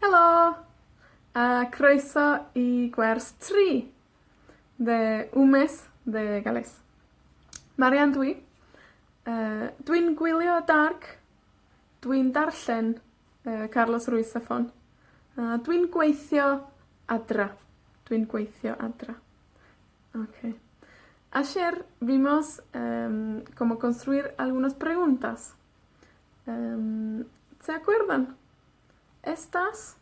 Helo! A croeso i gwers tri de un mes de Gales. Marian dw i. Yy, dwi'n gwylio Dark. Dwi'n darllen yy Carlos Ruiz Zafón. A dwi'n gweithio adra. Dwi'n gweithio adra. Oce. Ayer vimos como construir algunas preguntas. Yym, ¿se acuerdan? Estas?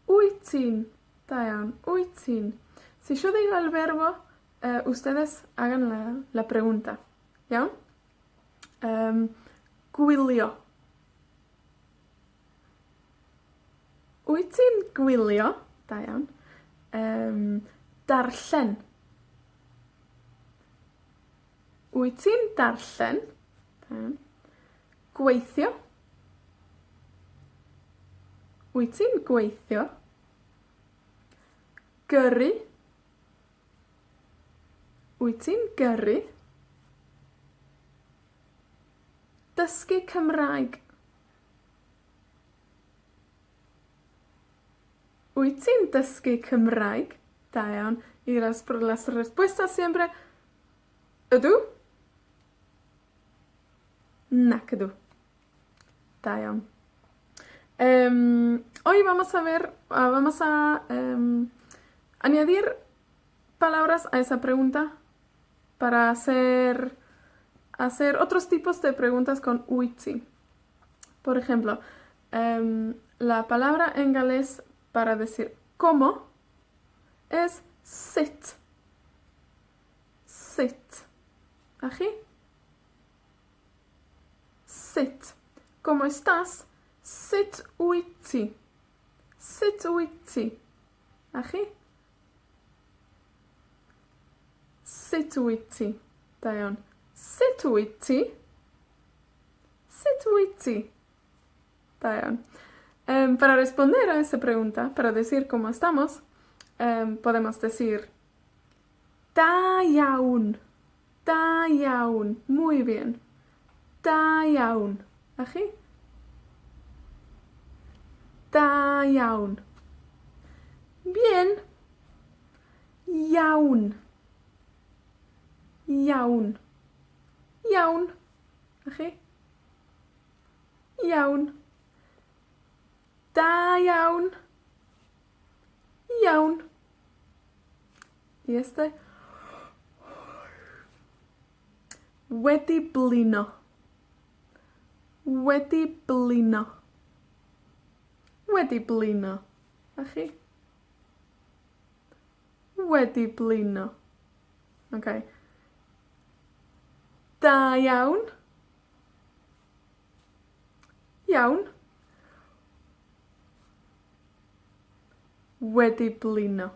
Wyt ti'n? Da iawn. Wyt ti'n? Si yo digo el verbo, ustedes hagan la la pregunta. Iawn? Yym, gwylio. Wyt ti'n gwylio? Da iawn. Yym, darllen. Wyt ti'n darllen? Da iawn. Gweithio. Wyt ti'n gweithio? Gyrru. Wyt ti'n gyrru? Dysgu Cymraeg. Wyt ti'n dysgu Cymraeg? Da iawn. Y las pre- las respuestas siempre Ydw. Nac ydw. Da iawn. Yym, hoy vamos a ver, a vamos a añadir palabras a esa pregunta para hacer, hacer otros tipos de preguntas con wyt ti. Por ejemplo, la palabra en galés para decir cómo es sut. Sut. A chi? Sut. Como estas? Sut wyt ti? Sut wyt ti? A chi? Sut wyt ti? Da iawn. Sut wyt ti? Sut wyt ti? Da iawn. Para responder a esa pregunta, para decir como estamos, podemos decir Da iawn. Da iawn. Muy bien. Da iawn. 'Na chi? Da iawn. Bien. Iawn. Iawn. Iawn. 'Na chi? Iawn. Da iawn. Iawn. Y este Wedi blino. Wedi blino. Wedi blino. 'Na chi? Wedi blino. Oce. Da iawn. Iawn. Wedi blino.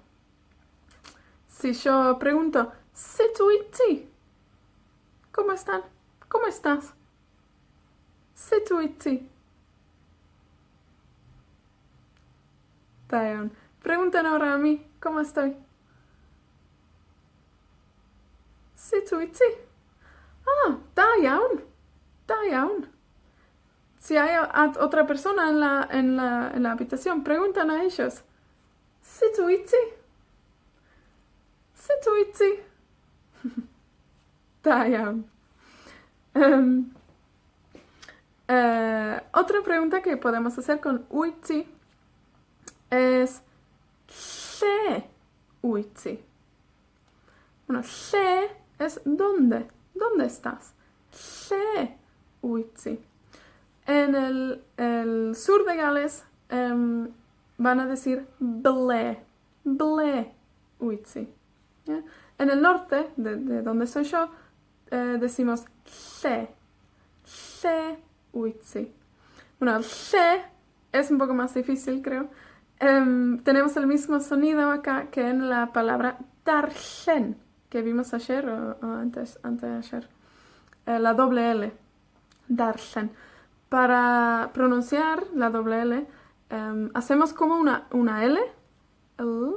Si isio pregunto sut wyt ti? Como estan? Como estas? Sut wyt ti? Da iawn. Pregunta ahora a mi, como estoy? Sut wyt ti? Ah, da iawn. Da iawn. Si hay a otra persona en la en la en la habitación, preguntan a ellos. Sut wyt ti? Sut wyt ti? Da iawn. Otra pregunta que podemos hacer con wyt ti es lle wyt ti? Bueno, lle es donde. Donde estas? Lle wyt ti? En el el sur de Gales, van a decir ble. Ble wyt ti? Ie? En el norte, de de donde soy yo, decimos lle. Lle wyt ti? Bueno lle es un poco mas difícil, creo. Tenemos el mismo sonido acá que en la palabra darllen, que vimos ayer o o antes anteayer. La doble ele. Darllen. Para pronunciar la doble ele, hacemos como una una ele, ly,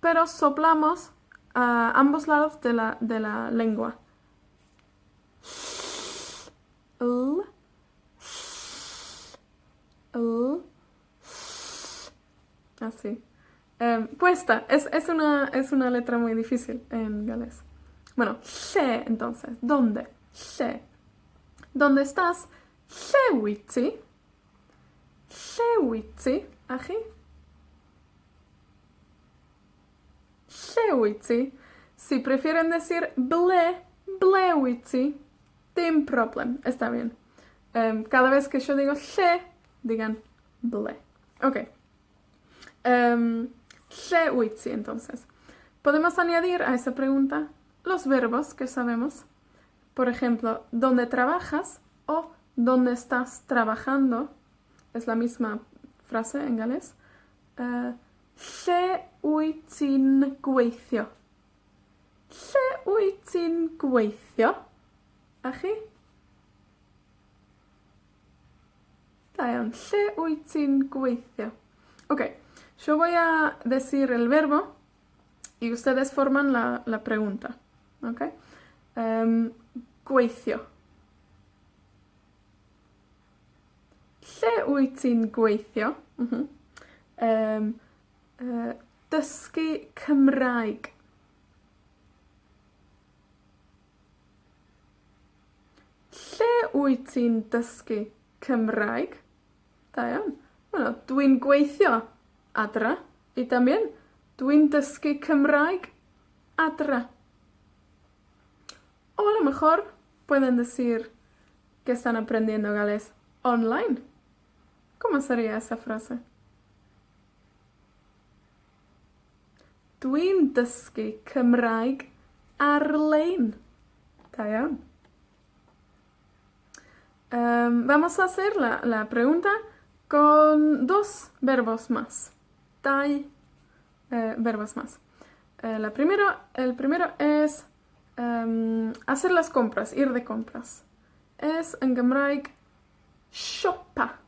pero soplamos a ambos lados de la de la lengua. Ll, yl, ll, yl. Así. Cuesta, es, es una, es una letra muy difícil en galés. Bueno, lle entonces, dónde? Lle. ¿Dónde estás? Lle wyt ti? Lle wyt ti? A chi? Lle wyt ti? Si prefieren decir ble, ble wyt ti? Dim problem, está bien. Cada vez que yo digo lle, digan ble. Oce. Lle wyt ti entonces? Podemos añadir a esa pregunta los verbos que sabemos. Por ejemplo, ¿dónde trabajas? O ¿dónde estás trabajando? Es la misma frase en galés. Lle wyt ti'n gweithio? Lle wyt ti'n gweithio? A chi? Da iawn. Lle wyt ti'n gweithio? Okay. Yo voy a decir el verbo, y ustedes forman la, la pregunta. ¿Ok? Gweithio. Lle wyt ti'n gweithio? Dysgu Cymraeg. Lle wyt ti'n dysgu Cymraeg? Da iawn. Wel, dwi'n gweithio adra, y también dwi'n dysgu Cymraeg adra. O a lo mejor pueden decir que están aprendiendo galés online. ¿Cómo sería esa frase? Dwi'n dysgu Cymraeg ar-lein. Da iawn. Vamos a hacer la, la pregunta con dos verbos más. Dau, verbos más. La primero, el primero es, hacer las compras, ir de compras. Es en Gymraeg, siopa.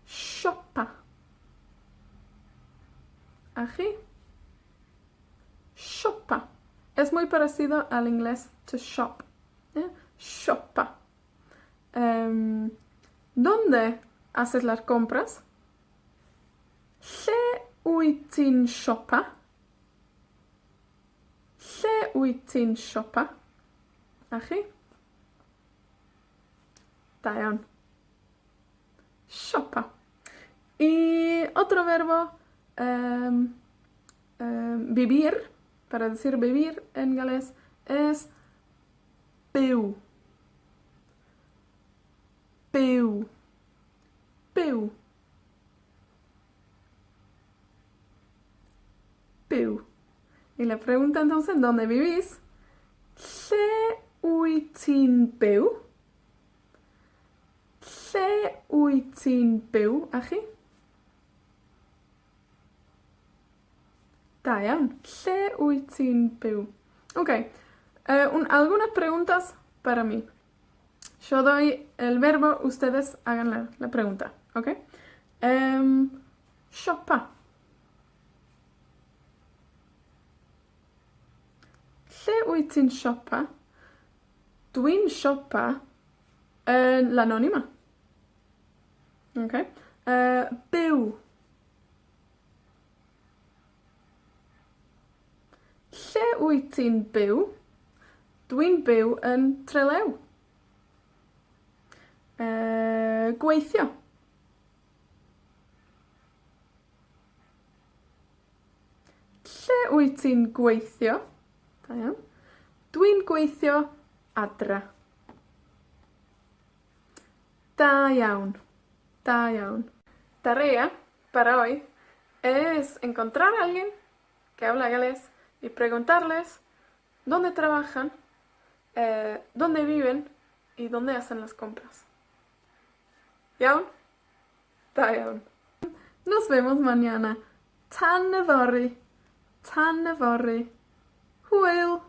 Siopa. A chi? Siopa. Es muy parecido al inglés to shop. Ie? Siopa. ¿Dónde haces las compras? Lle wyt ti'n siopa? Lle wyt ti'n siopa? A chi? Da iawn. Siopa. Y otro verbo, vivir, para decir vivir en galés, es byw. Byw. Byw. Byw. Y la pregunta entonces, ¿dónde vivís? Lle wyt ti'n byw? Lle wyt ti'n byw? A chi? Da iawn. Lle wyt ti'n byw? Okay. Algunas preguntas para mí. Yo doy el verbo, ustedes hagan la, la pregunta, ¿ok? Siopa. Lle wyt ti'n siopa? Dwi'n siopa yn Llanonima. Oce? Byw. Lle wyt ti'n byw? Dwi'n byw yn Trelew. Gweithio. Lle wyt ti'n gweithio? Da iawn. Dwi'n gweithio adra. Da iawn. Da iawn. Tarea para hoy es encontrar a alguien que habla galés y preguntarles dónde trabajan, dónde viven y dónde hacen las compras. Iawn? Da iawn. Nos vemos mañana. Tan yfory. Tan yfory. Hwyl!